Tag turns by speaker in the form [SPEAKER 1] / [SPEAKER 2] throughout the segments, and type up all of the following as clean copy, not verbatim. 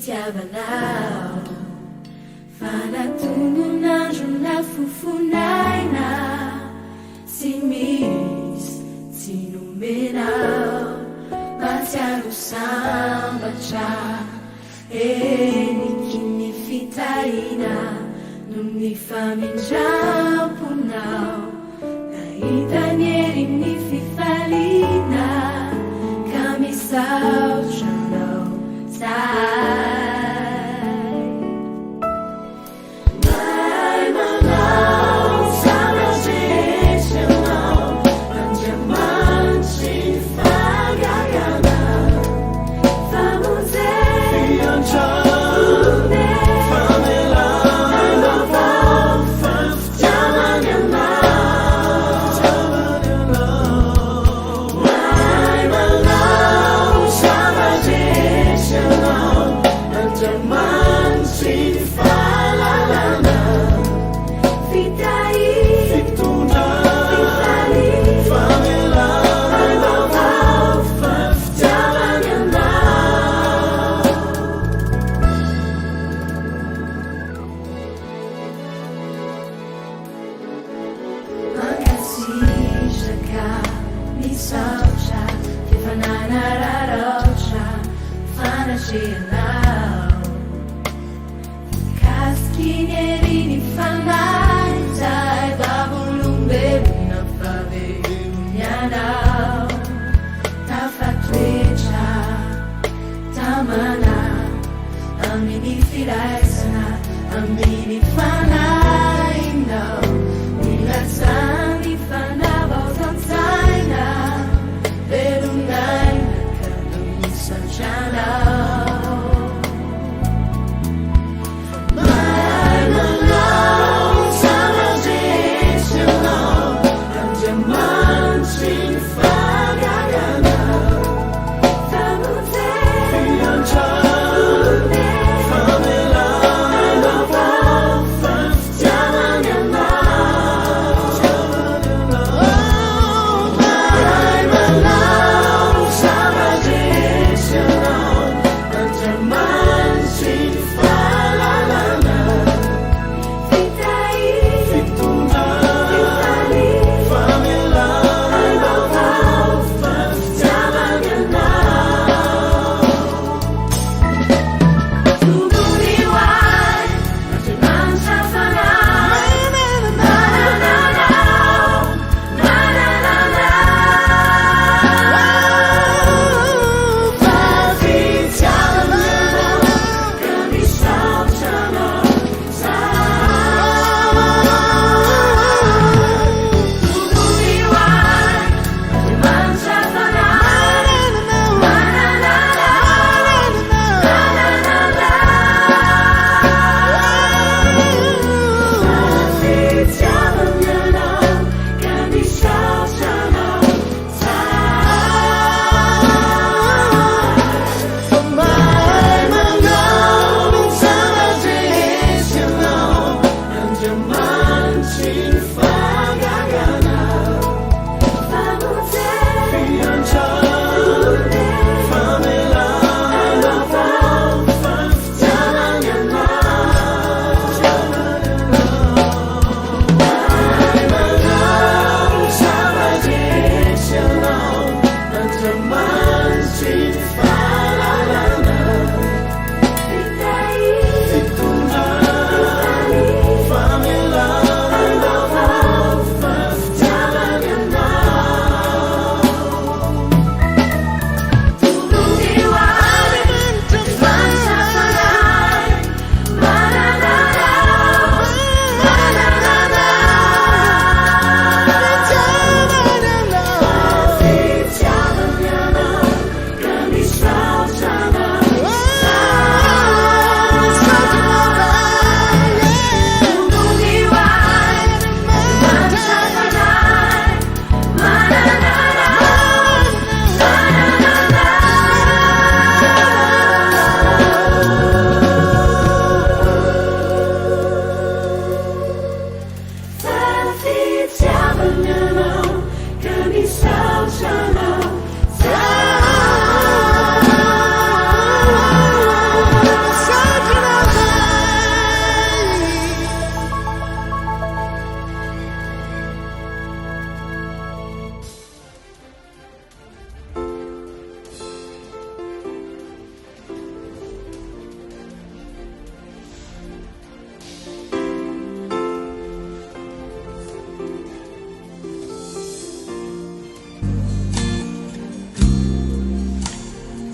[SPEAKER 1] fitiavanao. Fa na tonon'andro na fofon'aina, tsy misy tsy nomenao. Mahatsiaro sambatra, heniky ny fitahiana noho ny famindram-ponao. Nahita ny herin'ny fifaliana ka misaotra anao zahay. Mahay manao zava-drehetra ianao, Andriamanitry ny fahagagana. Famonjena, famelana, fitiavana anao. Mahay manao zava-drehetra ianao, Andriamanitry ny fahalalana. Fitahiana, fifaliana, fitiavana anao. Mankasitraka, misaotra, f'efa nanararaotra fanatrehanao. Voakasiky ny herin'ny fanahy izahay vavolombelona fa velona ianao. Tafatoetra tamana amin'ny firaisana amin'ny fanahinao. Nilatsahan'ny fanavaozan-tsaina, velon'aina ka misaotra anao. Mahay manao zava-drehetra ianao, Andriamanitry ny fahagagana. Famonjena, famelana,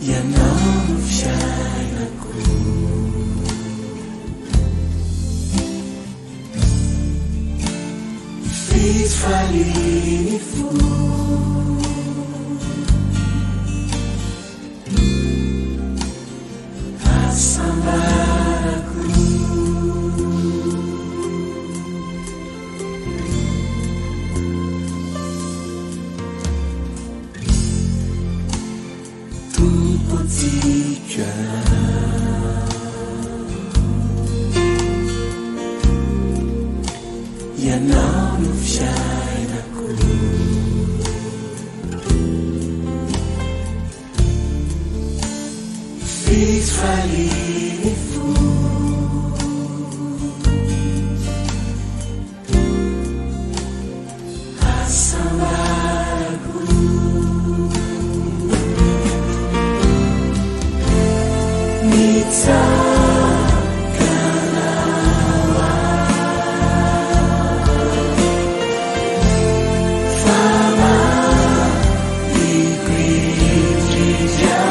[SPEAKER 1] Ianao no fiainako. Fifalian'ny fo. Hasambarako. Tompo antsika. Ianao no fiainako. Fifalian'ny fo. Hasambarako. Mitsangana ho ahy. Fa mamiko indrindra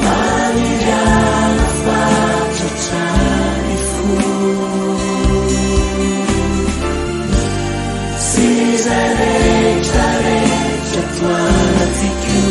[SPEAKER 1] Maniriana fatratra ny fo. Sy izay rehetra rehetra ato anatiko.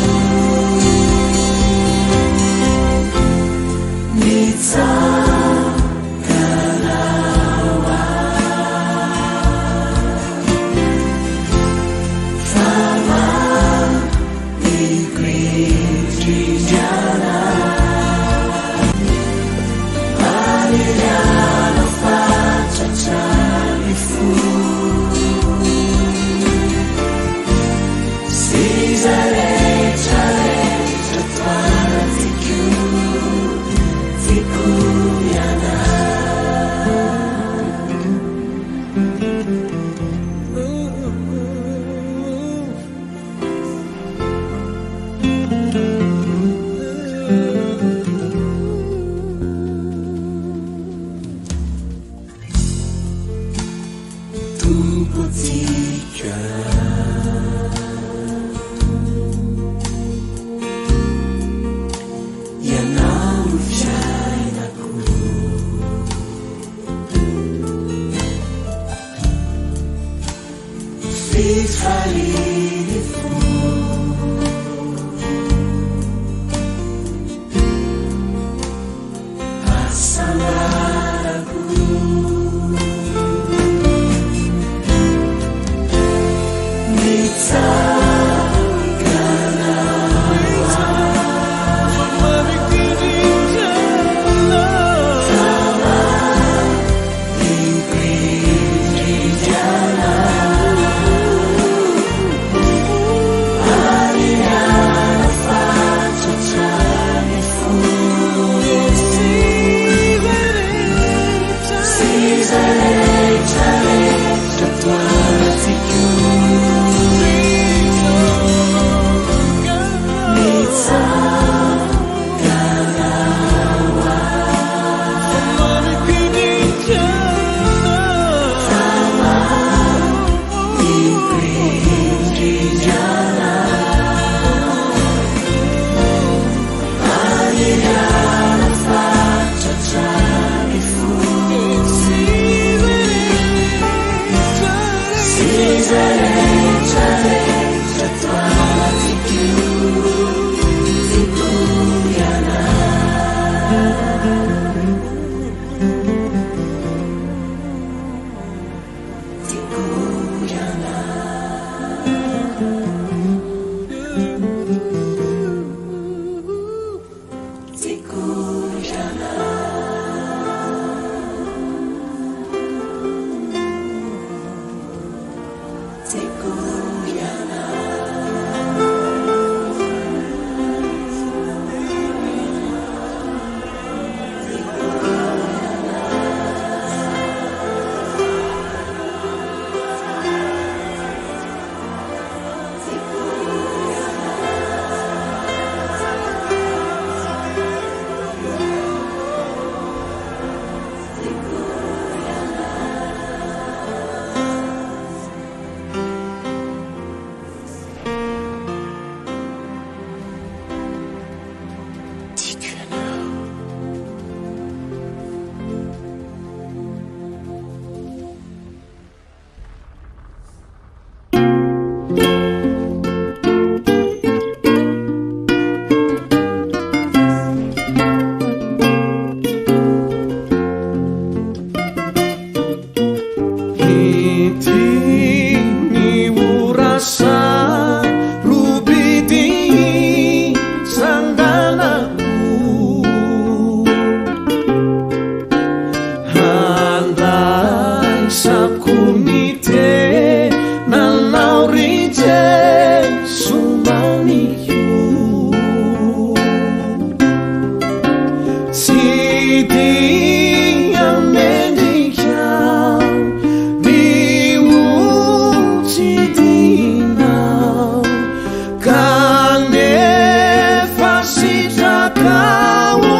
[SPEAKER 1] Kanefa sitrakao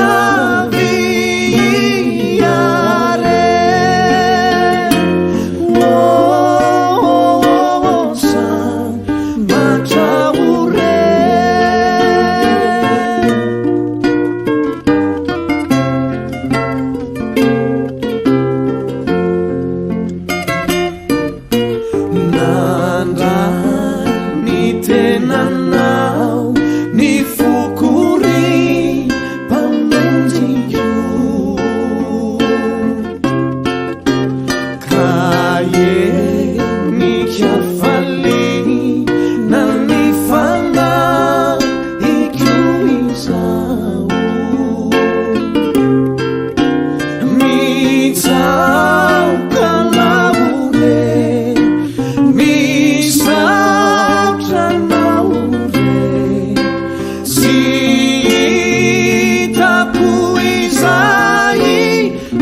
[SPEAKER 1] avia re. Oh, sambatra ho re. Nandray ny tenanao ny foko ry Mpamonjiko. Ka henika hafaliana ny fanahiko izao. Mitsaoka anao re, misaotra anao re, tsy hitako izay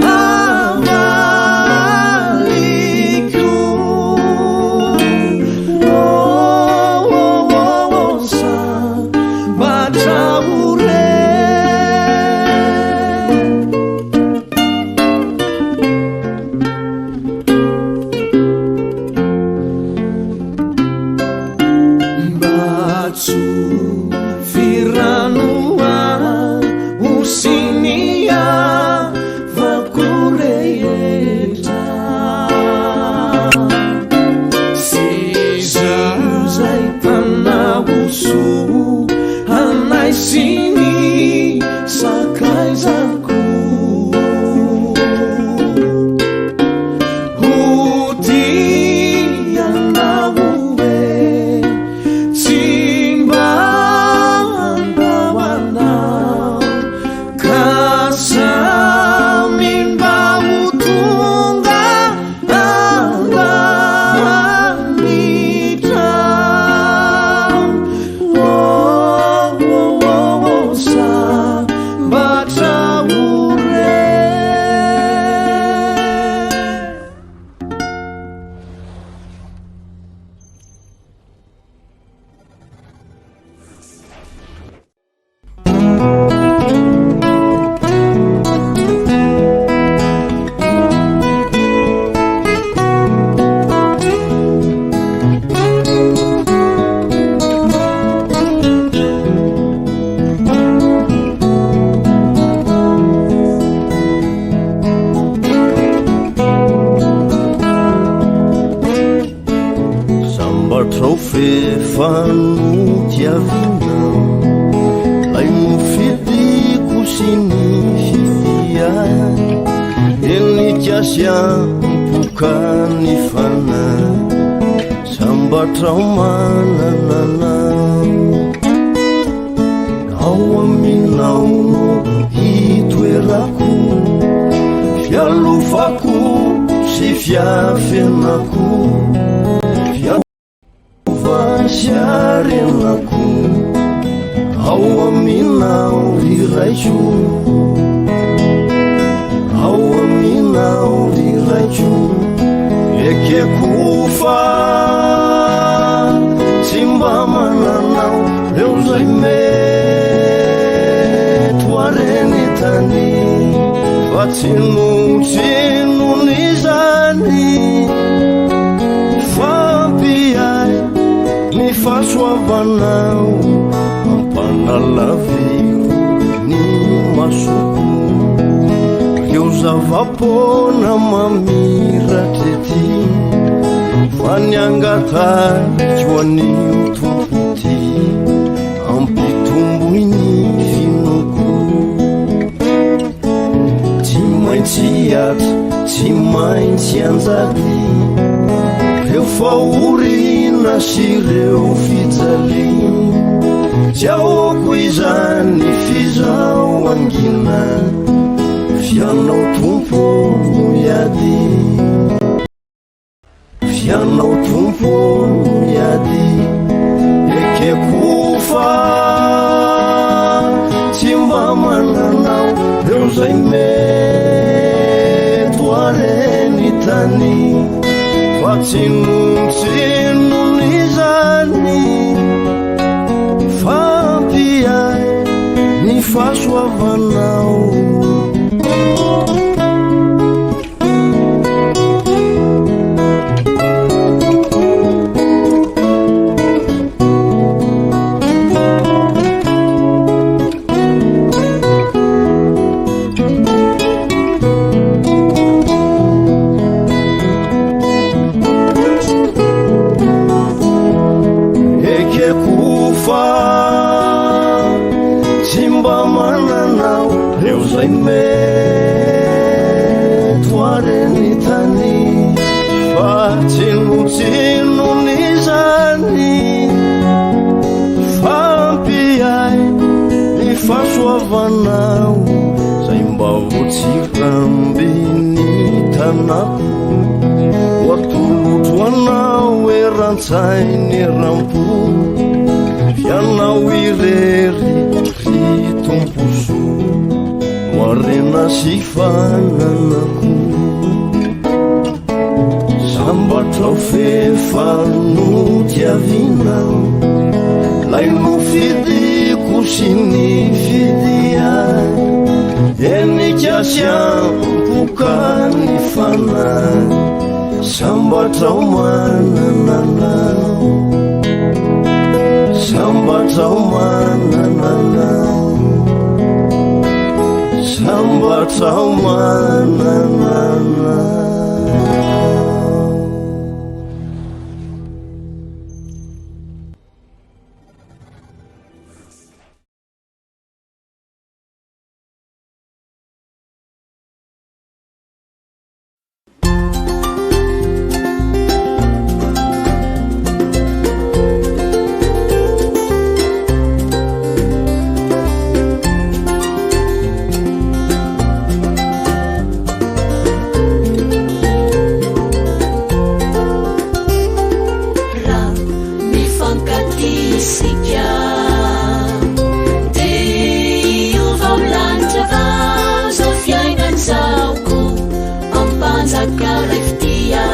[SPEAKER 1] havaliko. Oh, oh, oh, sambatra ho re. Mba tsofy rano aho sy ny havako rehetra. Sy izay mpanao soa anay sy ny sakaizako. Ho tia anao e, tsy mba handao anao, ka samy mba ho tonga an-danitra. Oh, oh, oh, oh, sambatra ho re.
[SPEAKER 2] Sambatra aho f'efa notiavina, lay nofidiko sy ny fitia, henika sy ampoka ny fanahy, sambatra aho manana anao. Ao aminao no hitoerako, fialofako sy fiafenako, fialova sy arenako, ao aminao ry Raiko, ao aminao ry Raiko, ekeko fa tsy mba mananao eo zay mety ho areny tany, fa tsinotsinon'izany fampiay ny fahasoavanao, ampanalaviro ny masoko reo zava-poana mamiratra ety, fa ny angatahiko anio Tompo ty, ampitomboy ny finoako. Tsy maintsy atra, tsy maintsy anjady reo fahoriana sy reo fijaliana, tsy ahoako izany f'izao angina, f'ianao Tompo no hiady, f'ianao Tompo no hiady, ekeko fa tsy mba mananao eo zay mety ho areny tany, fa tsinotsinon'izany. fahasoavanao. Ekeko fa tsy mba manana reo zay mety ho areny tany fa tsinotsinon'izany fa ampiay ny fahasoavanao zay mba ho tsirambin'ny tanako ho atolotro anao eran-tsainy eram-po Ianao irery ry Tompo soa no harena sy fananako. Sambatra aho f'efa notiavinao Lay nofidiko sy nifidy ahy Henika sy ampoka ny fanahy Sambatra aho manana anao Sambatra aho manana anao Sambatra aho manana anao.
[SPEAKER 3] Raha mifankatia isika dia hiova ho lanitra vao izao fiainana izao koa ampanjaka ilay fitia.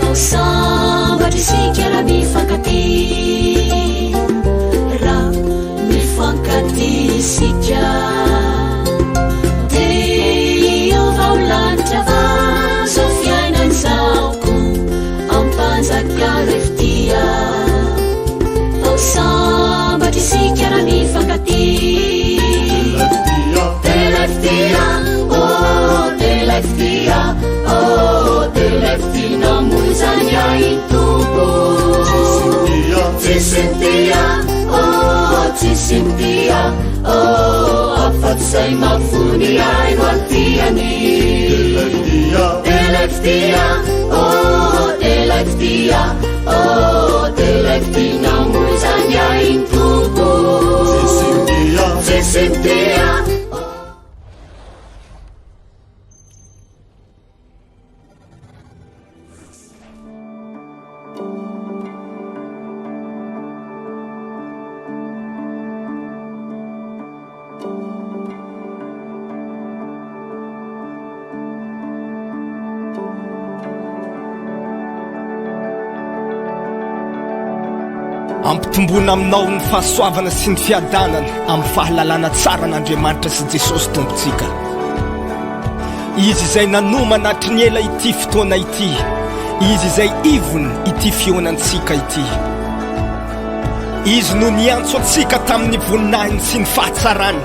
[SPEAKER 3] Ho sambatra isika raha mifankatia, raha mifankatia isika dia hiova ho lanitra vao izao fiainana izao koa ampanjaka ilay fitia. Ho sambatra isika raha mifankatia. Ilay fitia, oh, ilay fitia, oh, ilay fitia namoizany ahy Tompo. Tsisy mitia, oh, tsisy mitia, oh, afa-tsy izay mahafoy ahy no tiany. Ilay fitia, oh, ilay fitia, oh, ilay fitia namoizany ahy Tompo. Tsisy mitia.
[SPEAKER 4] Ampitomboina aminao ny fahasoavana sy ny fiadanana amin'ny fahalalana tsara an'Andriamanitra sy Jesosy Tompontsika. Izy izay nanomana hatry ny ela ity fotoana ity, Izy izay ivony ity fihaonantsika ity. Izy no niantso antsika tamin'ny voninahiny sy ny fahatsarany,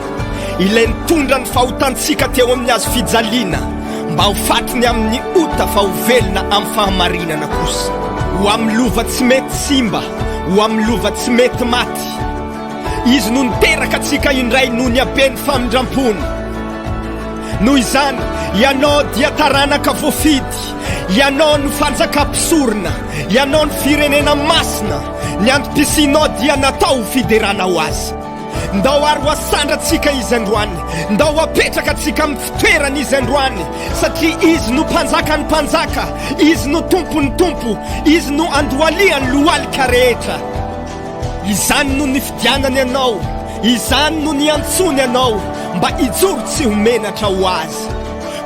[SPEAKER 4] ilay nitondra ny fahotantsika teo amin'ny hazo fijaliana, mba ho fatiny amin'ny ota fa ho velona amin'ny fahamarinana kosa. Ho amin'ny lova tsy mety simba, ho amin'ny lova tsy mety maty. Izy no niteraka antsika indray noho ny haben'ny famindrampony. Noho izany, ianao dia taranaka voafidy, ianao no fanjakam-pisorona, ianao no firenena masina, ny antom-pisianao dia natao ho fiderana ho Azy. Ndao ary ho asandratsika Izy androany, ndao ho apetraka antsika amin'ny fitoerany Izy androany, satria Izy no Mpanjakan'ny mpanjaka, Izy no Tompon'ny tompo, Izy no andohalihan'ny lohalika rehetra. Izany no nifidianany anao, izany no niantsoany anao mba hijoro tsy ho menatra ho Azy.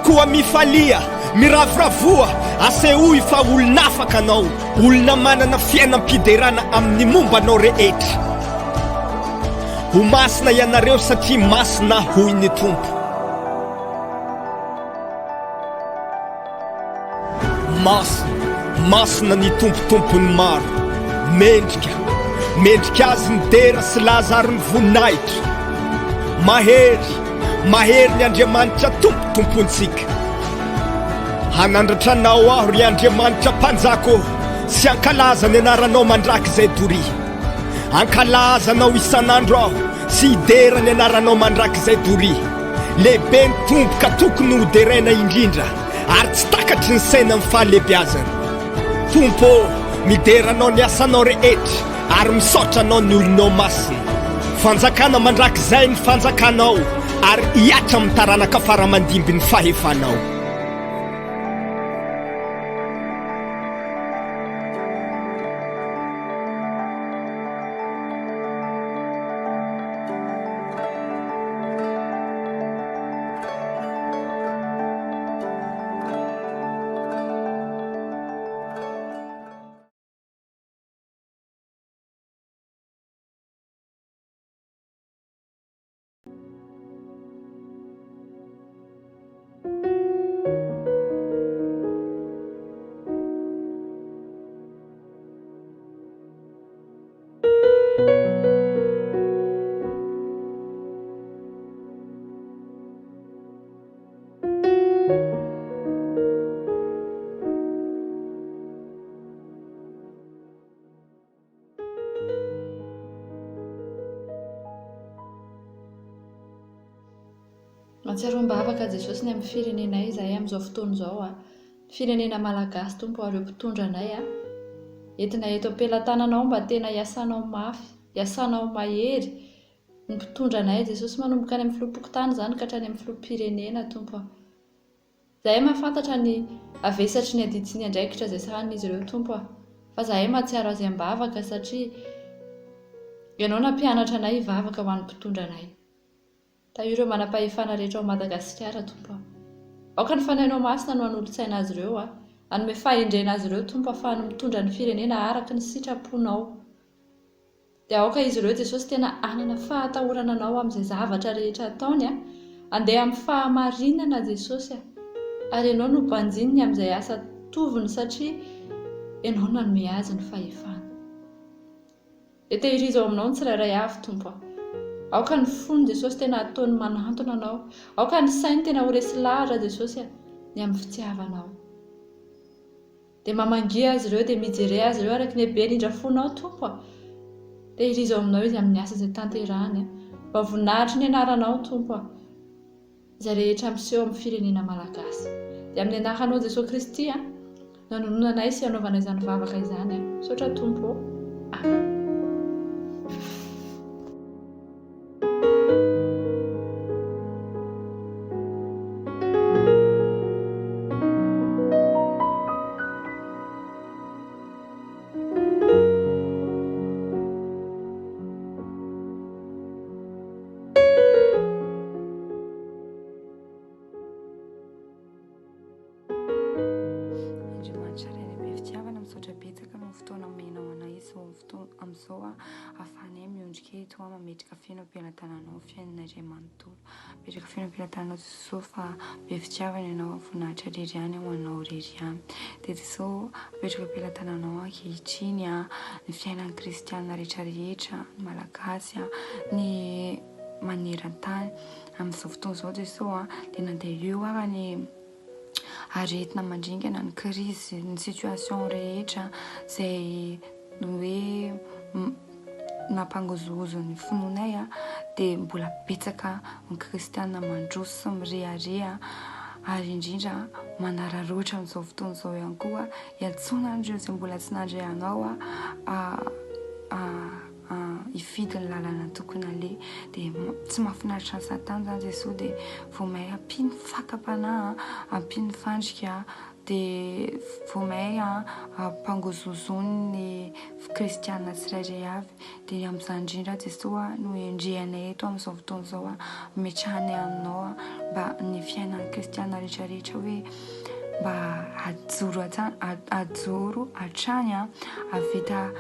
[SPEAKER 4] Koa mifalia, miravoravoa, asehoy fa olon'afaka anao, olona manana fiainam-piderana amin'ny momba anao rehetra. Ho masina ianareo satria masina Aho, hoy ny Tompo. Masina, masina ny Tompo Tompon'ny maro. Mendrika, mendrika Azy ny dera sy laza ary ny voninahitra. Mahery, mahery ny Andriamanitra Tompo Tompontsika. Hanandratra Anao aho, ry Andriamanitra Mpanjaka ô, sy hankalaza ny anaranao mandrakizay doria. Hankalaza Anao isan'andro aho sy hidera ny anaranao mandrakizay doria. Lehibe ny Tompo ka tokony hoderaina indrindra, ary tsy takatry ny saina ny fahalehibiazany. Tompo ô, midera Anao ny asanao rehetra, ary misaotra Anao ny olonao masina. Fanjakana mandrakizay ny fanjakanao, ary hihatra amin'ny taranaka fara aman-dimby ny fahefanao.
[SPEAKER 5] Mahatsiaro am-bavaka Jesosy ny amin'ny firenenay izahay amin'izao fotoana izao a. Ny firenena malagasy Tompo ary ireo mpitondra anay a. Entina eto am-pelatananao mba tena hiasanao mafy, hiasanao mahery ny mpitondra anay Jesosy manomboka any amin'ny filoham-pokontany izany ka hatrany amin'ny filoham-pirenena Tompo a. Zahay mahafantatra ny havesatry ny adidy sy ny andraikitra izay sahanin'izy ireo Tompo a! Fa zahay mahatsiaro azy am-bavaka satria Ianao nampianatra anay hivavaka ho an'ny mpitondra anay. Tahio ireo manam-pahefana rehetra ao Madagasikara Tompo a! Aoka ny Fanahinao Masina no hanolo-tsaina azy ireo a! Hanome fahendrena azy ireo Tompo ahafahany mitondra ny firenena araka ny sitraponao. Dia aoka izy ireo Jesosy tena hanana fahatahorana Anao amin'izay zavatra rehetra ataony a! Andeha amin'ny fahamarinana Jesosy a! Ary Ianao no banjininy amin'izay asa tovony satria Ianao no nanome azy ny fahefana. Dia tehirizo ao aminao ny tsirairay avy Tompo a! Aoka ny fony Jesosy tena hataony manantona Anao. Aoka ny sainy tena ho resy lahatra Jesosy a! Ny amin'ny fitiavanao. Dia mamangia azy ireo, dia mijere azy ireo araka ny habeny indra fonao, Tompo a! Tehirizo ao aminao izy amin'ny asa izay tanterahany a! Mba voninahitry ny anaranao, Tompo a! Izay rehetra miseho amin'ny firenena malagasy. Dia amin'ny anaranao Jesoa Kristy a! No anononanay sy anaovanay izany vavaka izany a! Misaotra Tompo ô! Amen.
[SPEAKER 6] Andriamanitra Ray lehibe fitiavana, misaotra betsaka noho ny fotoana omenao anay izao fotoana amin'izao ahafahanay miondrika eto mametraka feno am-pelatananao ny fiainanay iray manontolo. Mipetraka feno am-pelatananao Jesoa fa be fitiavana ianao, voninahitra irery ihany ho anao irery ihany. Dia Jesoa apetraka am-pelatananao ankehitriny ny fiainan'ny kristiana rehetra rehetra, ny malagasy, ny maneran-tany. Amin'izao fotoana izao Jesoa dia na dia eo ara ny aretina mandringana, ny crise, ny situation rehetra izay hoe nampangozohozo ny finoanay dia mbola betsaka ny kristiana mandroso sy mirehareha ary indrindra manararaotra amin'izao fotoana izao ihany koa iantsoana an'ireo izay mbola tsy nandre anao hifidy ny lalana tokony aleha dia tsy mahafinaritra an'i Satana izany Jesoa dia vao may ampiany fakam-panahy ampiany fandrika dia vao may ampangozozony ny kristiana tsirairay avy dia amin'izany indrindra Jesoa no endrehanay eto amin'izao fotoana izao ametrahanay aminao mba ny fiainan'ny kristiana rehetra rehetra hoe mba hajoro hatrany hajoro hatrany hahavita.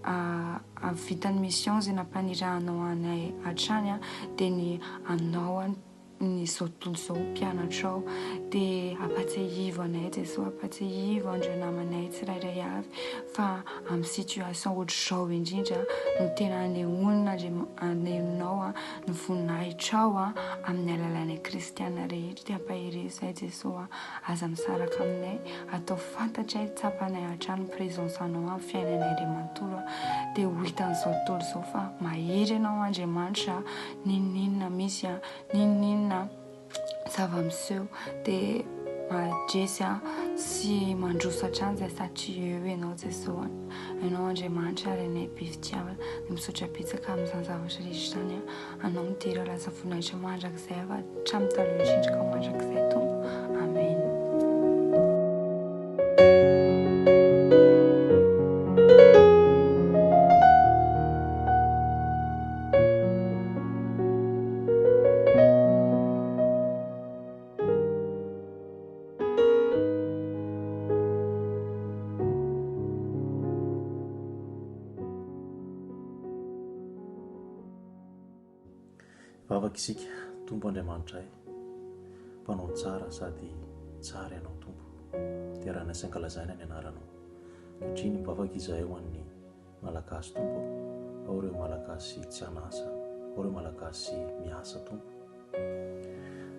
[SPEAKER 6] Hahavita ny mission izay nampanirahanao anay hatrany dia ny anao an'izao tontolo izao ho mpianatrao. Dia ampatsiahivo anay Jesoa, ampatsiahivo an'ireo namanay tsirairay avy fa amin'ny situation ohatr'izao indrindra no tena anehoanao ny voninahitrao amin'ny alalanay kristiana rehetra. Dia ampaherezo izahay Jesoa, aza misaraka aminay. Ataovy fantatray, tsapanay hatrany ny présence anao amin'ny fiainanay iray manontolo dia ho hitan'izao tontolo izao fa mahery ianao Andriamanitra n'inon'inona misy n'inon'inona zava-miseho dia mandresy sy mandroso hatrany izay satria eo ianao Jesoa ianao Andriamanitra ary anay be fitiavana dia misaotra betsaka amin'izany zavatra rehetra izany Anao no dera laza voninahitra mandrakizay avy hatramin'ny taloha indrindra ka ho mandrakizay Tompo. Amen.
[SPEAKER 7] Hivavaka isika, Tompo Andriamanitray, Mpanao tsara sady tsara Ianao Tompo. Derana sy ankalazaina ny anaranao. Ankehitriny mivavaka izahay ho an'ny Malagasy Tompo. Ao ireo Malagasy tsy an'asa, ao ireo Malagasy miasa Tompo.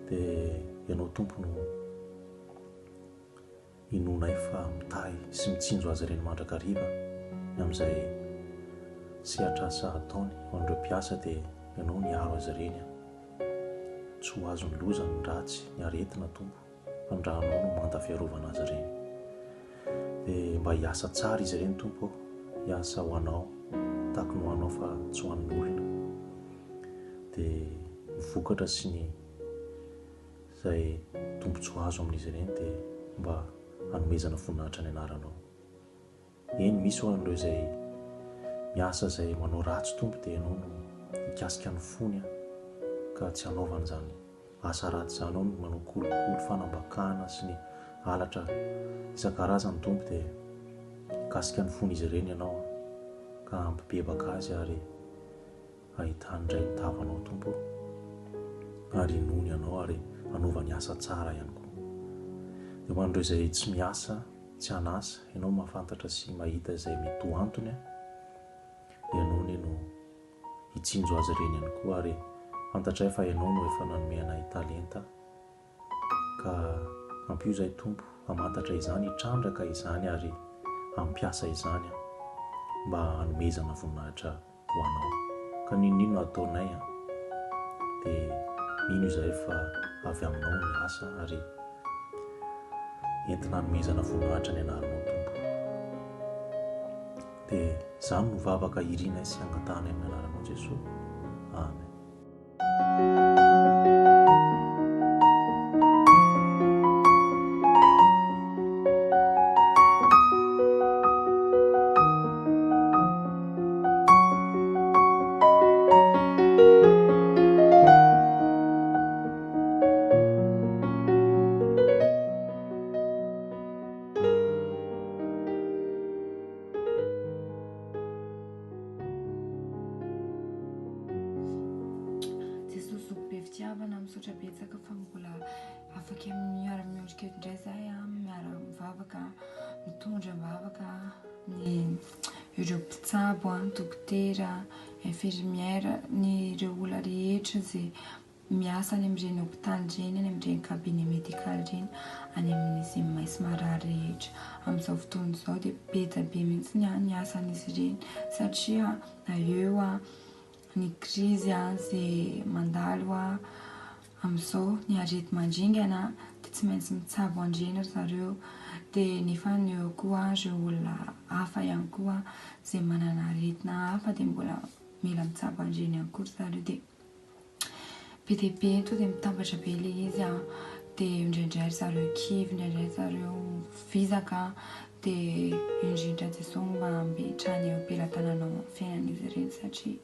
[SPEAKER 7] Dia Ianao Tompo no Inoanay fa mitahy sy mitsinjo azy ireny mandrakariva ny amin'izay sehatr'asa ataony. Ho an'ireo mpiasa dia Ianao no hiaro azy ireny. Tsy ho azon'ny loza ny ratsy, ny aretina Tompo, fa ny rànao no manda fiarovana azy ireny. Dia mba hiasa tsara izy ireny Tompo ô, hiasa ho Anao, tahaka ny ho Anao fa tsy ho an'ny olona. Dia ny vokatra sy ny. Izay tombontsoa azo amin'izy ireny dia mba hanomezana voninahitra ny anaranao. Eny, misy ho an'ireo izay miasa izay manao ratsy Tompo dia Ianao no hikasika ny fony ka tsy hanaovany izany asa ratsy izany ao ny manao kolikoly, fanambakana sy ny halatra isan-karazany Tompo dia hikasika ny fon'izy ireny Ianao ka hampibebaka azy ary Ahitany indray ny tavanao Tompo ô, ary hinoany Anao ary hanaovany asa tsara ihany koa. Dia ho an'ireo izay tsy miasa, tsy an'asa, Ianao mahafantatra sy mahita izay mety ho antony an, Ianao anie no hitsinjo azy ireny ihany koa ary fantatray fa Ianao no efa nanome anay talenta ka ampio izahay Tompo hamantatra izany, hitrandraka izany ary hampiasa izany mba hanomezana voninahitra ho anao. Ka n'inon'inona ataonay an, dia mino izahay fa avy aminao ny asa ary entina hanomezana voninahitra ny anaranao Tompo. Dia izany no vavaka irinay sy angatahanay amin'ny anaranao Jesoa. Amen.
[SPEAKER 6] Jesosy Zoky be fitiavana, misaotra betsaka fa mbola afaka miara miondrika eto indray zahay a, miara mivavaka, mitondra am-bavaka ny ireo mpitsabo a, dokotera, infirmière, ny ireo olona rehetra izay Miasa any amin'ireny hopitaly ireny, any amin'ireny cabinet médical ireny, any amin'izay maisy marary rehetra. Amin'izao fotoana izao dia be dia be mihitsy ny asan'izy ireny satria na eo ny krizy izay mandalo amin'izao, ny areti-mandringana dia tsy maintsy mitsabo an'ireny ry zareo. Dia nefa eo koa ireo olona hafa ihany koa izay manana aretina hafa dia mbola mila mitsabo an'ireny ihany koa ry zareo dia. Be dia be tonga dia mitambatra be ilay izy an, dia indraindray ry zareo kivy, indraindray ry zareo vizaka an, dia indrindra Jesoa mba hametrahany eo am-pelatananao ny fiainan'izy ireny satria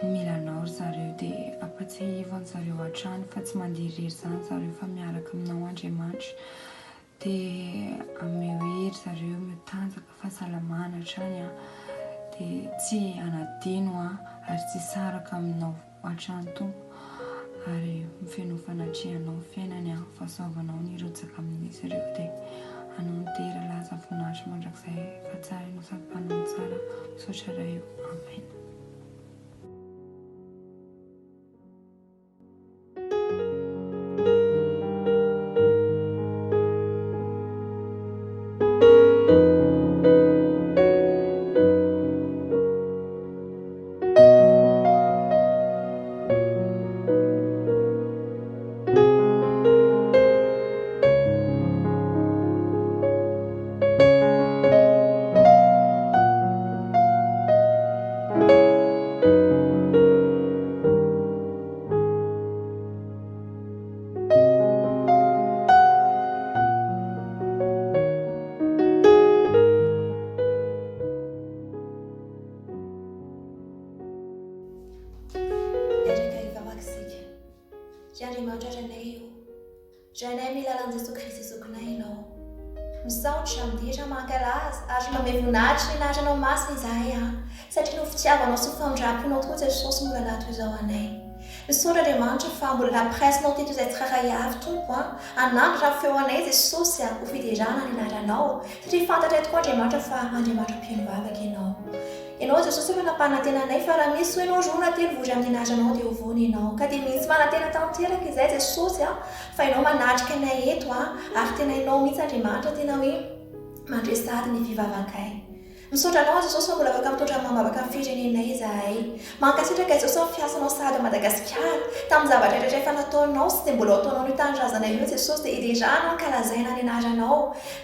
[SPEAKER 6] mila anao ry zareo dia ampatsiahivo an-dry zareo hatrany fa tsy mandeha irery izany zareo fa miaraka aminao Andriamanitra. Dia ameo hery zareo, omeo tanjaka, fahasalamana hatrany an. Dia tsy hanadino an, ary tsy hisaraka aminao hatrany Tompo. Ary feno fanatrehanao ny fiainany an, fahasoavanao ny hirotsaka amin'izy ireo. Dia anao ny dera, laza, voninahitra mandrakizay fa tsara ianao sady mpanao ny tsara. Misaotra Ray o. Amen.
[SPEAKER 8] Miaraka hivavaka isika. Ry Andriamanitra Rainay o, Rainay amin'ny alalan'i Jesoa Kristy Zokinay Ianao. Misaotra, midera, mankalaza ary manome voninahitra ny anaranao masina izahay an, satria noho fitiavanao sy famindram-ponao tokoa Jesosy mbola naha toy izao anay. Misaotra Andriamanitra fa mbola nampiraisinao teto izay tsirairay avy Tompo an, hanandratra ny feo anay Jesosy an, ho fiderana ny anaranao, satria fantatray tokoa Andriamanitra fa Andriamanitra mpihaino vavaka Ianao. Ianao Jesosy efa nampanantena anay fa raha misy hoy Ianao roa na telo vory amin'ny anaranao dia ho voany Ianao. Ka dia mihitsy manantena tanteraka izay Jesosy an, fa Ianao manatrika anay eto an, ary tena Ianao mihitsy Andriamanitra tena hoe mandre sahady ny fivavakay. Misaotra Anao Jesosy fa mbola afaka mitondra amam-bavaka ny firenenay izahay. Mankasitraka Jesosy amin'ny fiasanao sahady ao Madagasikara. Tamin'ny zavatra rehetra efa nataonao sy izay mbola ho ataonao an'io tanindrazanay io Jesosy dia hiderana ankalazaina ny anaranao.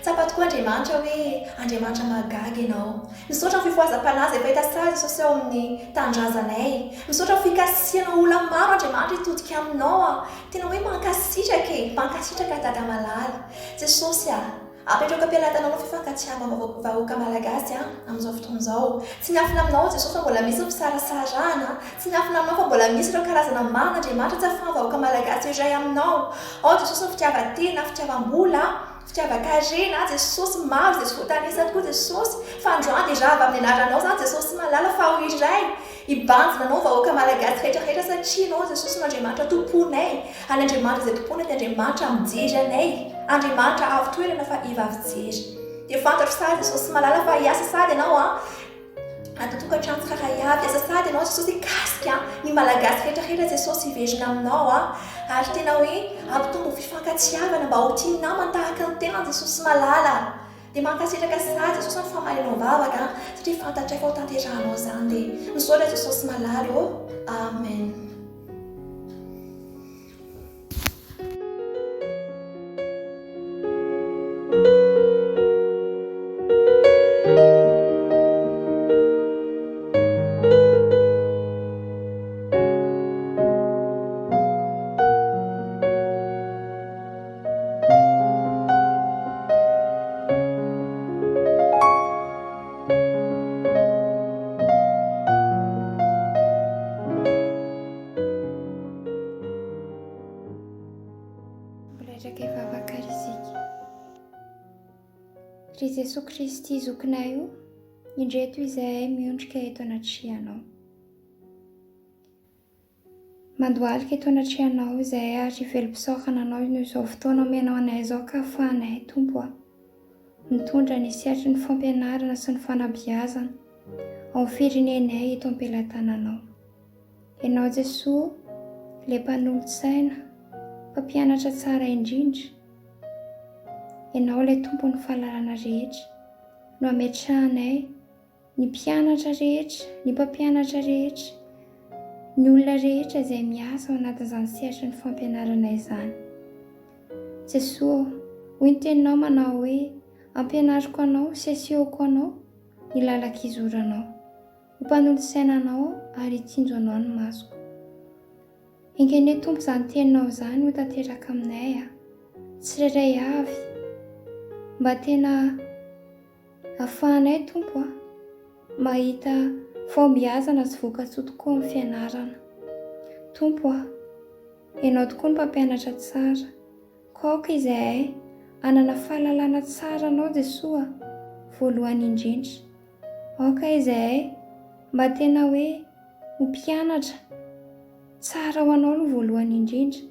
[SPEAKER 8] Tsapa tokoa Andriamanitra hoe Andriamanitra mahagaga Ianao. Misaotra ny fifohazam-panahy izay efa hita sahady Jesosy ao amin'ny tanindrazanay. Misaotra ny fikasihana olona maro Andriamanitra hitodika aminao a. Tena hoe mankasitraka e! Mankasitraka Dada malala. Jesosy a! Apetrako am-pelatanao ny fifankatiavana vahoaka Malagasy a! Amin'izao fotoana izao. Tsy miafina aminao Jesosy fa mbola misy ny fisarasarahana, tsy miafina aminao fa mbola misy ireo karazana marina Andriamanitra tsy ahafahan'ny vahoaka Malagasy iray aminao. Ao Jesosy ny fitiavan-tena, fitiavam-bola, Fitiavan-karena, Jesosy maro izay tsy voatanisa tokoa Jesosy fa androany dia rava amin'ny anaranao izany Jesosy malala fa ho iray hibanjina anao vahoaka Malagasy rehetra rehetra satria ianao Jesosy no Andriamanitra tomponay ary ny Andriamanitra izay tompoina dia Andriamanitra mijery anay Andriamanitra avo toerana fa iva fijery dia fantatro sady Jesosy malala fa hiasa sady ianao an Ato tokantrano tsirairay avy aza sady ianao Jesosy hikasika ny Malagasy rehetra rehetra Jesosy hiverina aminao a ary tena hoe hampitombo fifankatiavana mba ho tia namana tahaka ny tenany Jesosy malala dia mankasitraka sady Jesosy amin'ny famalianao vavaka satria fantatray fa ho tanterahanao izany dia misaotra Jesosy malala ô Amen.
[SPEAKER 9] Mbola hiaraka hivavaka ary isika. Ry Jesoa Kristy zokinay o, indreto izahay miondrika eto anatrehanao. Mandohalika eto anatrehanao izahay ary velom-pisaorana anao noho izao fotoana omenao anay izao ka afahanay Tompo a, mitondra ny sehatry ny fampianarana sy ny fanabeazana ao amin'ny firenenay eto am-pelatananao. Ianao Jesoa ilay mpanolotsaina, mpampianatra tsara indrindra. Ianao ilay Tompon'ny fahalalana rehetra no ametrahanay ny mpianatra rehetra, ny mpampianatra rehetra, ny olona rehetra izay miasa ao anatin'izany sehatry ny fampianarana izany. Jesoa ô, hoy ny teninao manao hoe, ampianariko anao sy asehoko anao ny lalan-kizoranao. Ho mpanolotsaina anao aho ary hitsinjo anao ny masoko. Enga anie Tompo izany teninao izany ho tanteraka aminay a! Tsirairay avy. Mba tena afahanay Tompo a! Mahita fahombiazana sy vokatsoa tokoa amin'ny fianarana. Tompo a! Ianao tokoa no mpampianatra tsara. Koa aoka izahay. hanana fahalalana tsara Anao Jesoa voalohany indrindra. Aoka izahay mba tena hoe ho mpianatra tsara ho Anao aloha voalohany indrindra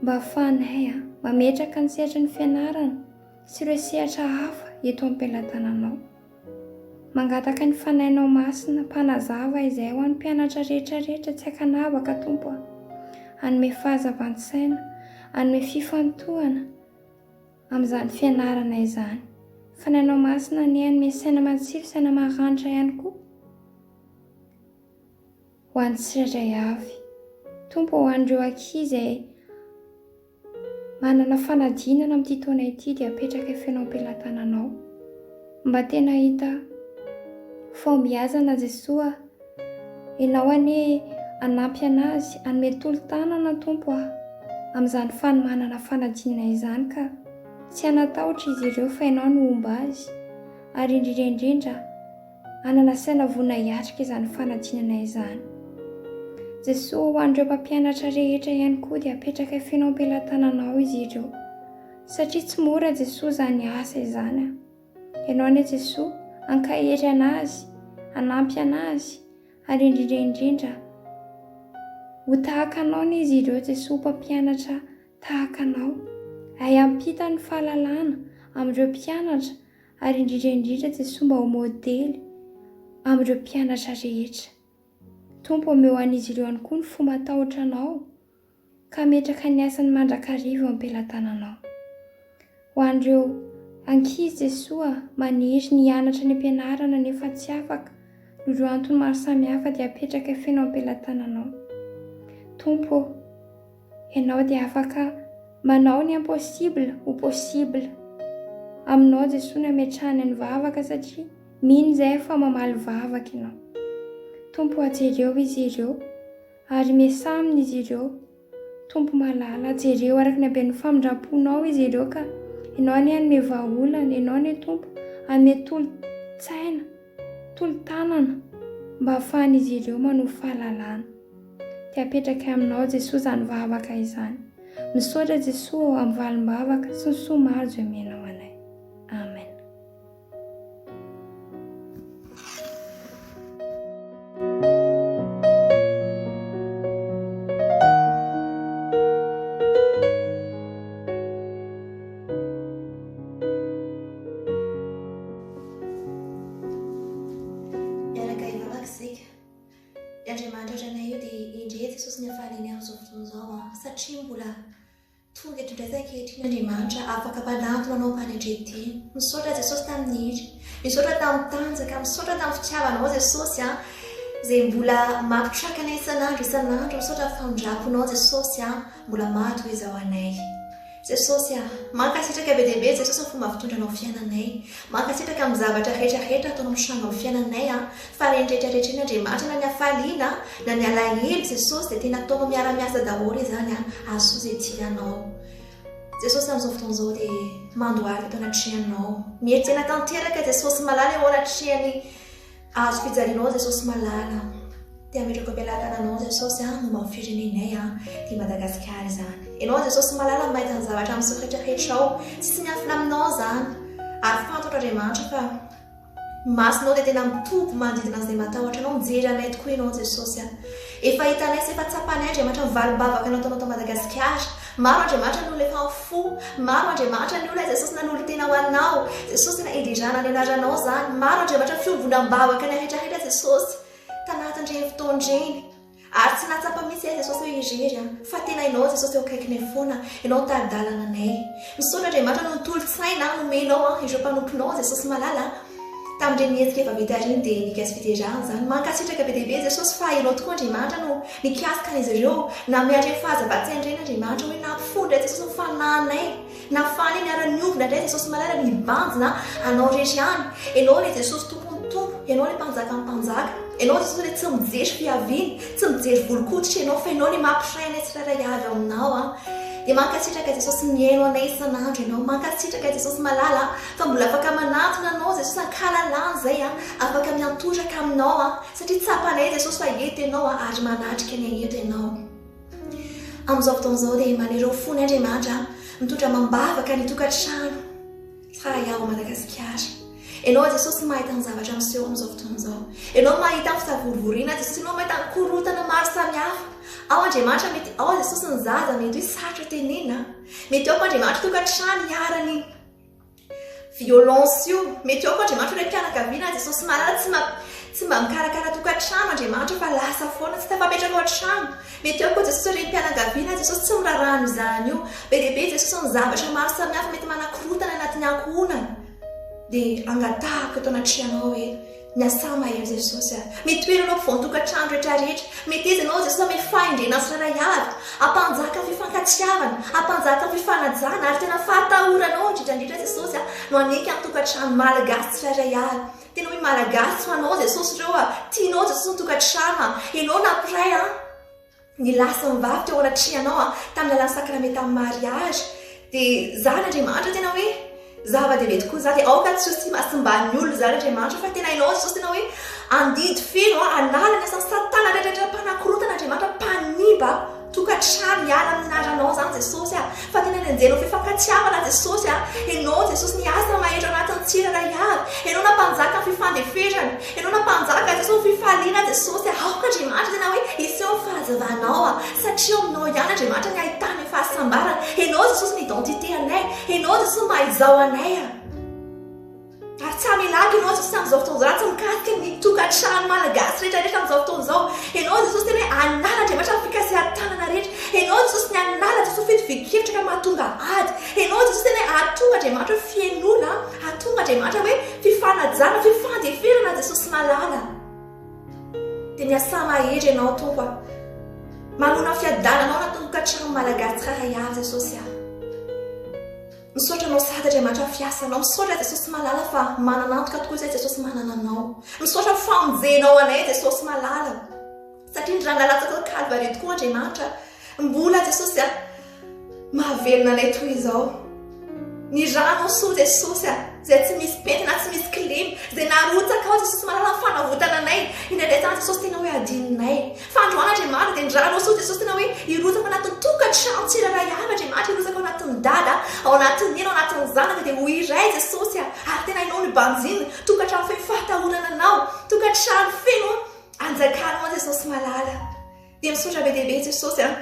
[SPEAKER 9] mba hahafahanay mametraka ny sehatry ny fianarana sy ireo sehatra hafa eto am-pelatananao. Mangataka ny Fanahinao Masina mpanazava izay ho an'ny mpianatra rehetra rehetra tsy ankanavaka Tompo a! Hanome fahazavan-tsaina, hanome fifantohana amin'izany fianarana izany. Fanahinao Masina anie hanome saina matsilo, saina maranitra ihany koa ho an'ny tsirairay avy. Tompo ô, ho an'ireo ankizy izay Manana fanadinana amin'ity taona ity dia apetraka feno am-pelatananao. Mba tena hahita fahombiazana Jesoa a! Ianao anie hanampy anazy hanome tolo-tanana Tompo a! amin'izany fanomanana fanadinana izany ka tsy hanatahotra izy ireo fa Ianao no homba azy ary indrindra indrindra Hanana saina vonona hiatrika izany fanadinana izany. Jesoa, ho an'ireo mpampianatra rehetra ihany koa dia apetrakay feno am-pelatananao izy ireo. Satria tsy mora Jesoa izany asa izany a. Ianao anie Jesoa, hankahery an'azy, hanampy an'azy, ary indrindra indrindra, ho tahaka anao anie izy ireo Jesoa mpampianatra tahaka anao. Hay hampita ny fahalalana amin'ireo mpianatra ary indrindra indrindra Jesoa mba ho modely amin'ireo mpianatra rehetra. Tompo omeo an'izy ireo ihany koa ny fo matahotra Anao ka hametraka ny asany mandrakariva eo am-pelatananao. Ho an'ireo ankizy Jesoa maniry ny hianatra any am-pianarana nefa tsy afaka noho ireo antony maro samihafa dia apetraka feno am-pelatananao. Tompo ô! Ianao dia afaka manao ny impossible ho possible. Aminao Jesoa no ametrahana ny vavaka satria mino izahay fa mamaly vavaka Ianao. Tompo o jereo izy ireo ary miasà amin'izy ireo. Tompo malala jereo araka ny haben'ny famindram-ponao izy ireo ka Ianao anie hanome vahaolana, Ianao anie Tompo hanome tolo-tsaina, tolo-tanana mba hahafahan'izy ireo manovo fahalalana. Dia apetrakay aminao Jesoa izany vavaka izany. Misaotra Jesoa ô amin'ny valim-bavaka sy ny soa maro izay omenao anay. Amen.
[SPEAKER 8] Miaraka hivavaka isika. Ny Andriamanitra Rainay io dia indre Jesosy ny hafaliany amin'izao fotoana izao an, satria mbola tonga eto indray izay ankehitriny Andriamanitra afaka mpanantona anao am-panetren-tena. Misaotra Jesosy tamin'ny hery, misaotra tamin'ny tanjaka, misaotra tamin'ny fitiavanao Jesosy an, izay mbola mampitraka anay isan'andro isan'andro, misaotra amin'ny famindram-ponao Jesosy an, mbola maty ho izao anay. Jesosy a! Mankasitraka be dia be Jesosy ny fomba fitondranao fiainanay. Mankasitraka amin'ny zavatra rehetra rehetra ataonao mitranga amin'ny fiainanay a! Fa ireny rehetra rehetra ireny Andriamanitra na ny hafaliana na ny alahelo Jesosy dia tena ataonao miara-miasa daholo izany a! Ahasoa izay tia anao. Jesosy amin'izao fotoana izao dia mandohalika eto anatrehanao. Miheritena tanteraka Jesosy malala eo anatrehan'ny Hazo fijalianao Jesosy malala Te hametraka am-pelatananao Jesosy a momba ny firenenay a ty Madagasikara izany. Ianao Jesosy malala mahita ny zavatra miseho rehetra rehetra ao. Tsisy miafina aminao izany. Ary fantatro Andriamanitra fa ny masonao dia tena mitoby manodidina an'izay matahotra anao. Mijery anay tokoa Ianao Jesosy a. Efa hitanay sy efa tsapanay Andriamanitra ny valim-bavaka nataonao tao Madagasikara. Maro Andriamanitra ny olona efa nifoha. Maro Andriamanitra ny olona Jesosy nanolo-tena ho Anao. Jesosy tena hiderana ny anaranao izany. Maro Andriamanitra ny fiombonam-bavaka ny rehetra rehetra Jesosy tanatin'ireny fotoana ireny. Ary tsy nahatsapa mihitsy izahay Jesosy hoe irery an. Fa tena Ianao Jesosy eo akaikinay foana. Ianao nitari-dalana anay. Misaotra Andriamanitra noho ny tolo-tsaina nomenao an ireo mpanomponao Jesosy malala. Tamin'ireny hetsika efa vita ireny dia nikasy fiderana izany. Mankasitraka be dia be Jesosy fa Ianao tokoa Andriamanitra no nikasika an'izy ireo. Nanome an'ireny fahazavan-tsaina ireny Andriamanitra hoe nampifoha indray Jesosy ny fanahinay. Nafahanay niara-niovina indray Jesosy malala nibanjina Anao irery ihany. Ianao ilay Jesosy Tompon'ny Tompo, Ianao ilay Mpanjakan'ny Mpanjaka. Ianao Jesosy ilay tsy mijery fiaviana, tsy mijery volon-koditra Ianao fa Ianao ilay mampiray anay tsirairay avy ao Aminao. Dia mankasitraka Jesosy mihaino anay isan'andro Ianao. Mankasitraka Jesosy malala. Fa mbola afaka manatona anao Jesosy ankalalana izay a, afaka miantoraka aminao a, satria tsapanay Jesosy fa eto Ianao a, ary manatrika anay eto Ianao. Amin'izao fotoana izao dia maneho fo ny Andriamanitra a. Mitondra amam-bavaka ny tokantrano tsirairay ao Madagasikara. Ianao Jesosy mahita ny zavatra miseho amin'izao fotoana izao. Ianao mahita ny fitavorovoriana Jesosy, Ianao mahita ny korontana maro samihafa. Ao Andriamanitra mety ao Jesosy ny zaza mety hoe sarotra tenenina. Mety ao koa Andriamanitra tokantrano iharan'ny Violence io. Mety ao koa Andriamanitra raim-pianakaviana Jesosy malala tsy mba tsy mba mikarakara tokantrano Andriamanitra fa lasa foana tsy tafapetraka ao an-trano. Mety ao koa Jesosy renim-pianakaviana Jesosy tsy miraharaha an'izany io. Be dia be Jesosy ny zavatra maro samihafa mety manakorontana anatin'ny ankohonana. Dia angatahako eto anatrehanao hoe Miasà mahery Jesosy a! Mitoera anao ampovoan-tokantrano rehetra rehetra. Meteza ianao Jesosy hanome fahendrena ny tsirairay avy. Hampanjaka ny fifankatiavana, hampanjaka ny fifanajana ary tena fahatahoranao indrindra indrindra Jesosy a no haneky amin'ny tokantrano malagasy tsirairay avy. Tena hoe malagasy ho anao Jesosy ireo a! Tianao Jesosy ny tokantrano a! Ianao nampiray an! Ny lahy sy ny vavy teo anatrehanao a, tamin'ny alalan'ny sakramentan'ny mariage, dia izany Andriamanitra tena hoe zava-dehibe tokoa izany, dia aoka tsy ho simbasimban'ny olona izany Andriamanitra fa tena ianao Jesosy tena hoe andidy feno a, hanala ny asan'i satana rehetra rehetra mpanakorontana Andriamanitra mpanimba tokantrano hiala amin'ny anaranao izany Jesosy a, fa tena ny anjelinao fifankatiavana Jesosy a, ianao Jesosy ny asa mahery ao anatin'ny tsirairay avy, ianao nampanjaka ny fifandeferana. Ianao no mpanjaka Jesosy fifaliana Jesosy aoka Andriamanitra tena hoe hiseho ny fahazavanao a satria ao aminao ihany Andriamanitra ny ahitana ny fahasambarana Ianao Jesosy ny identité anay Ianao Jesosy maha izao anay a ary tsy hamelako Ianao Jesosy amin'izao fotoana izao raha tsy mikasika ny tokantrano malagasy rehetra rehetra amin'izao fotoana izao Ianao Jesosy tena hoe hanala Andriamanitra ny fikasihan-tanana rehetra Ianao Jesosy ny hanala Jesosy fitovian-kevitra ka mahatonga ady Ianao Jesosy tena hoe hahatonga Andriamanitra hoe fihenoana Hahatonga Andriamanitra hoe fifanajana, fifandeferana Jesosy malala. Dia miasà mahery ianao Tompo a. Manona fiadanana ao anatin'ny tokantrano malagasy tsirairay avy Jesosy a. Misaotra anao sady Andriamanitra fiasanao. Misaotra Jesosy malala fa manana antoka tokoa izay Jesosy manana anao. Misaotra famonjenao anay Jesosy malala. Satria ny rà nalatsaka tao Kalvary tokoa Andriamanitra. Mbola Jesosy a. Mahavelona anay toy izao. Ny rànao soa Jesosy a, izay tsy misy pentina, tsy misy kilema, izay narotsakao Jesosy malala ny fanavotana anay. Indraindray izany Jesosy tena hoe adinonay. Fa androany Andriamanitra dia ny rànao soa Jesosy tena hoe hirotsaka ao anatin'ny tokantrano tsirairay avy Andriamanitra, hirotsaka ao anatin'ny dada, ao anatin'ny neny, ao anatin'ny zanaka dia ho iray Jesosy a. Ary tena ianao no hibanjina, tokantrano feno fahatahorana anao, tokantrano feno anjakanao Jesosy malala. Dia misaotra be dia be Jesosy a.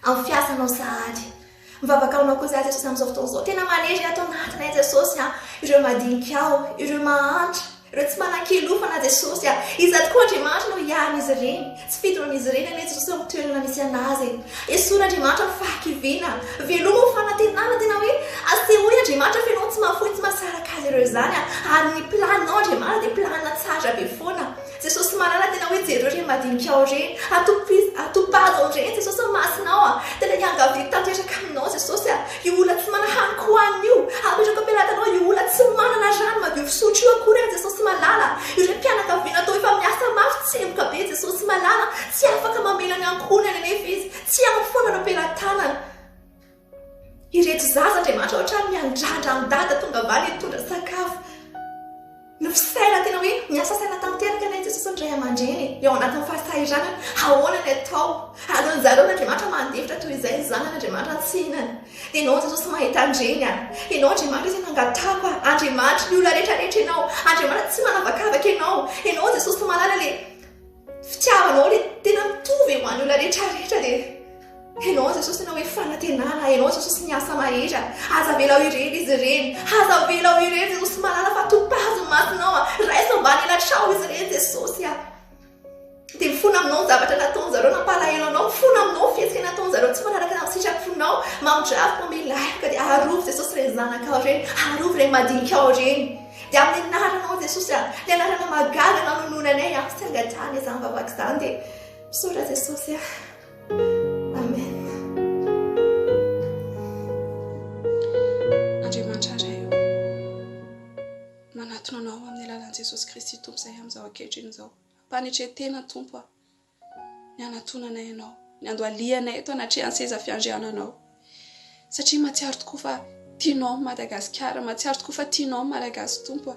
[SPEAKER 8] Amin'ny fiasanao sahady. Mivavaka aminao koa izahay Jesosy amin'izao fotoana izao. Tena manery ato anatinay Jesosy a. Ireo madinika ao, ireo mahantra, ireo tsy manan-kialofana Jesosy a. Iza tokoa Andriamanitra no hiarin'izy ireny? Tsy fidinan'izy ireny anie Jesosy eo amin'ny toerana misy anazy e. Esory Andriamanitra ny fahakiviana. Velomo ny fanantenana tena hoe asehoy Andriamanitra fa ianao tsy mahafoy tsy mahasaraka azy ireo izany a. Ary ny planinao Andriamanitra dia planina tsara be foana. Jesosy malala tena hoe jereo reny madinika ao reny, atopizo atopazo ao reny Jesosy ny masonao a, tena iangaviako tanteraka aminao Jesosy a, io olona tsy manana hanin-kohanina io, apetrako am-pelatanao io olona tsy manana rano madio fisotro io akory a Jesosy malala, ireo mpianakaviana toa efa miasa mafy tsemboka be Jesosy malala, tsy afaka mamela ny ankohonany anefa izy, tsy ampy foana no am-pelatanana. Ireto zaza Andriamanitra ohatrany miandrandra an'i Dada tonga avy any hitondra sakafo. Ny fisaina tena hoe miasa saina tanteraka anie Jesosy ny ray aman-dreny e, eo anatin'ny fahasahiranana, ahoana ny atao? Aleon'ny zareo an'Andriamanitra mandefitra toy izay ny zanany Andriamanitra tsy hihinana. Dia ianao Jesosy mahita an'ireny a. Ianao Andriamanitra izay nangatahako a. Andriamanitry ny olona rehetra rehetra ianao. Andriamanitra tsy manavakavaka ianao. Ianao Jesosy malala le fitiavanao le tena mitovy ho an'ny olona rehetra rehetra dia Ianao Jesosy tena hoe fanantenana, Ianao Jesosy miasa mahery a! Aza avela ho irery izy ireny, aza avela ho irery Jesosy malala fa topazo ny masonao a! Raiso ambany elatrao izy ireny Jesosy a! Dia mifona aminao ny zavatra nataon'zareo nampalahelo anao, mifona aminao ny fihetsika nataon'zareo tsy manaraka ny sitraponao, mamindrafo, mamela heloka dia arovy Jesosy ireny zanakao ireny, arovy ireny madinikao ireny. Dia amin'ny anaranao Jesosy a, ny anarana mahagaga nanononanay a, sy angatahana izany vavaka izany dia misaotra Jesosy a. Amen.
[SPEAKER 10] Andriamanitra Ray ô, manatona Anao amin'ny alalan'i Jesosy Kristy Tompo izahay amin'izao ankehitriny izao. Ampanetren-tena Tompo a, ny hanatonanay Anao, ny handohalihanay eto anatrehan'ny seza fiandriananao. Satria mahatsiaro tokoa fa tianao Madagasikara, mahatsiaro tokoa fa tianao Malagasy Tompo a.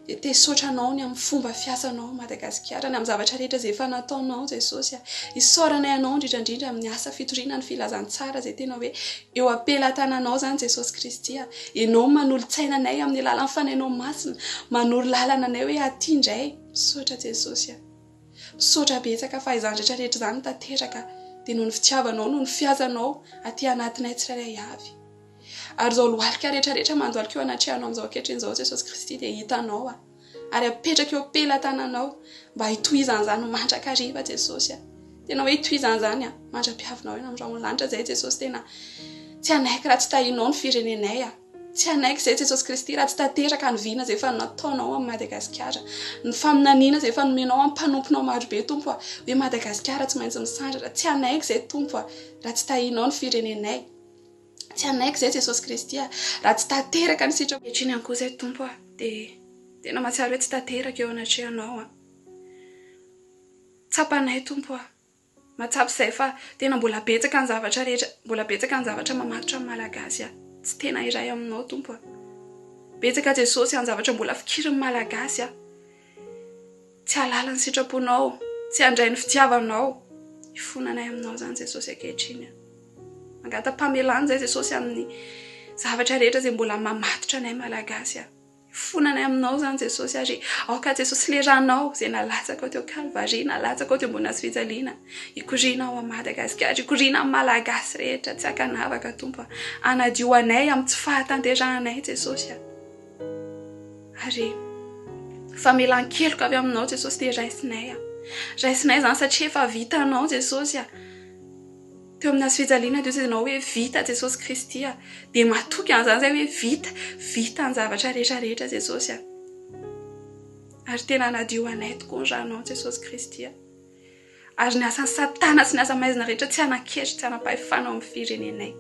[SPEAKER 10] Dia te hisaotra Anao ny amin'ny fomba fiasanao Madagasikara, ny amin'ny zavatra rehetra izay efa nataonao Jesosy a. Isaoranay Anao indrindra indrindra amin'ny asa fitoriana ny filazantsara izay tena hoe eo am-pelatananao izany Jesosy Kristy a. Ianao no manolo-tsaina anay amin'ny alalan'ny Fanahinao Masina, manoro lalana anay hoe aty indray. Misaotra Jesosy a. Misaotra betsaka fa izany rehetra rehetra izany tanteraka dia noho ny fitiavanao, noho ny fiasanao aty anatinay tsirairay avy. Ary izao lohalika rehetra rehetra mandohalika eo anatrehanao amin'izao ankehitriny izao Jesosy Kristy dia hitanao aho. Ary apetraka eo am-pelatananao mba hitohizan'izany mandrakariva Jesosy a. Tena hoe hitohizan'izany a, mandra-piavinao eny amin'ny rahon'ny lanitra izay Jesosy tena tsy hanaiky raha tsy tahinao ny firenenay a. Tsy hanaiky izay Jesosy Kristy raha tsy tanteraka ny vina izay efa nataonao amin'i Madagasikara. Ny faminaniana izay efa nomenao amin'ny mpanomponao marobe Tompo a, hoe Madagasikara tsy maintsy misandratra. Tsy hanaiky izay Tompo a, raha tsy tahinao ny firenenay. Tsy hanaiky izay Jesosy Kristy a, raha tsy tanteraka ny sitrapo. Ankehitriny ihany koa izay Tompo a, dia tena mahatsiaro hoe tsy tanteraka eo anatrehanao a. Tsapanay Tompo a, mahatsapa izay fa tena mbola betsaka ny zavatra rehetra, mbola betsaka ny zavatra mamatotra ny Malagasy a. Tsy tena iray aminao Tompo a. Betsaka Jesosy ny zavatra mbola fikirin'ny Malagasy a. Tsy hahalala ny sitraponao, tsy handray ny fitiavanao. Ifonanay aminao izany Jesosy ankehitriny. Mangata-pamelana izay Jesosy amin'ny zavatra rehetra izay mbola mamatotra anay Malagasy. Ifonanay aminao izany Jesosy ary aoka Jesosy le ranao izay nalatsakao teo Kalvary, nalatsakao teo ambony hazo fijaliana, hikoriana ao Madagasikara, hikoriana amin'ny Malagasy rehetra tsy ankanavaka Tompo. Hanadio anay amin'ny tsy fahatanterahanay Jesosy. Ary famelan-keloka avy aminao Jesosy dia raisinay a. Raisinay izany satria efa vitanao Jesosy a. Teo amin'ny hazo fijaliana dia hoy ianao hoe vita Jesosy Kristy a. Dia matoky an'izany izay hoe vita, vita ny zavatra rehetra rehetra Jesosy a. Ary tena hanadio anay tokoa ny ranao Jesosy Kristy a. Ary ny asan'i Satana sy ny asa maizina rehetra tsy hanan-kery, tsy hanam-pahefana ao amin'ny firenenay.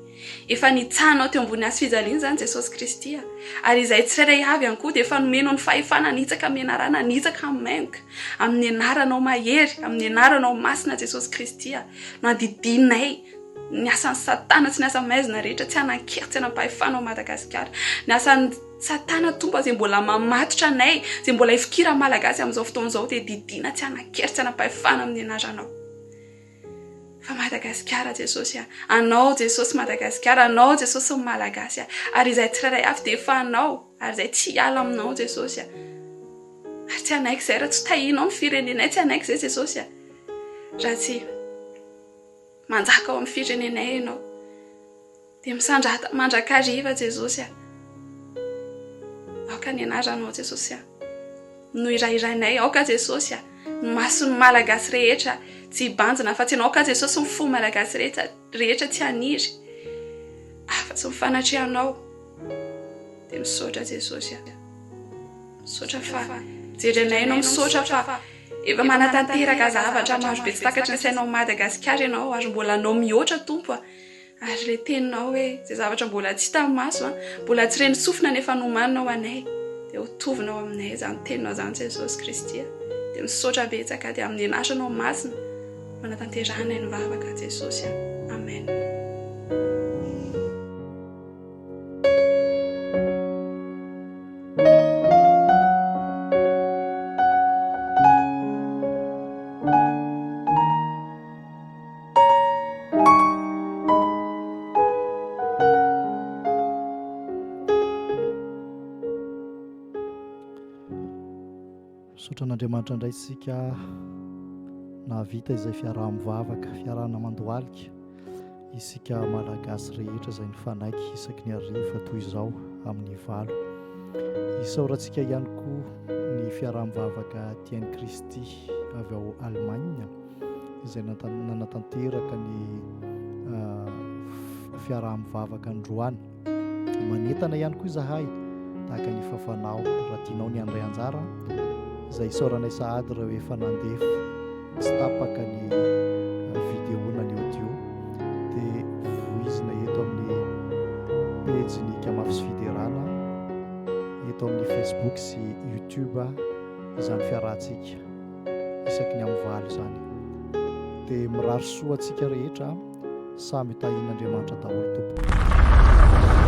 [SPEAKER 10] Efa nitsahanao teo ambony hazo fijaliana izany Jesosy Kristy a! Ary izahay tsirairay avy ihany koa dia efa nomenao ny fahefana hanitsaka amin'ny anarana, hanitsaka amin'ny maingoka, amin'ny anaranao mahery, amin'ny anaranao masina Jesosy Kristy a! No andidianay ny asan'i Satana sy ny asa maizina rehetra tsy hanan-kery, tsy hanam-pahefana ao Madagasikara. Ny asan'i Satana Tompo a izay mbola mamatotra anay, izay mbola ifikiran'ny Malagasy amin'izao fotoana izao dia didiana tsy hanan-kery, tsy hanam-pahefana amin'ny anaranao. Fa Madagasikara Jesosy a, Anao Jesosy Madagasikara, Anao Jesosy ny Malagasy a, ary izahay tsirairay avy dia efa Anao, ary izahay tsy hiala aminao Jesosy a. Ary tsy hanaiky izay raha tsy tahianao ny firenenay, tsy hanaiky izay Jesosy a, raha tsy manjaka ao amin'ny firenenay Ianao. Dia misandrata mandrakariva Jesosy a. Aoka ny anaranao Jesosy a. No hirahirainay, aoka Jesosy a. Ny mason'ny Malagasy rehetra tsy hibanjina afa-tsy ianao, aoka Jesosy ny fo Malagasy rehetra rehetra tsy haniry afa-tsy ny fanatrehanao. Dia misaotra Jesosy a. Misaotra fa jerenay ianao, misaotra fa efa manatanteraka zavatra maro be tsy takatry ny sainao Madagasikara ianao ary mbola hanao mihoatra Tompo a. Ary ilay teninao hoe, izay zavatra mbola tsy hitan'ny maso, mbola tsy ren'ny sofina nefa nomanina ho anay, dia ho tovinao aminay izany teninao izany Jesosy Kristy a. Dia misaotra betsaka, dia amin'ny anaranao masina no anatanterahanay ny vavaka Jesosy a. Amen.
[SPEAKER 11] Misaotra an'Andriamanitra indray isika nahavita izay fiaraha-mivavaka, fiarahana mandohalika isika Malagasy rehetra izay nifanaiky isaky ny hariva toy izao amin'ny valo. Isaorantsika ihany koa ny fiaraha-mivavaka tian'i Kristy avy ao Allemagne. izay nanatanteraka ny fiaraha-mivavaka androany. Manentana ihany koa izahay tahaka ny fafanao raha tianao ny handray anjara izay isaoranay sahady ireo efa nandefa tsy tapaka ny vidéo na ny audio dia voizina eto amin'ny pejy ny Ikamafy sy Fiderana eto amin'ny Facebook sy YouTube izany fiarahantsika isaky ny amin'ny valo izany. Dia mirary soa antsika rehetra, samy tahian'Andriamanitra daholo tompoko.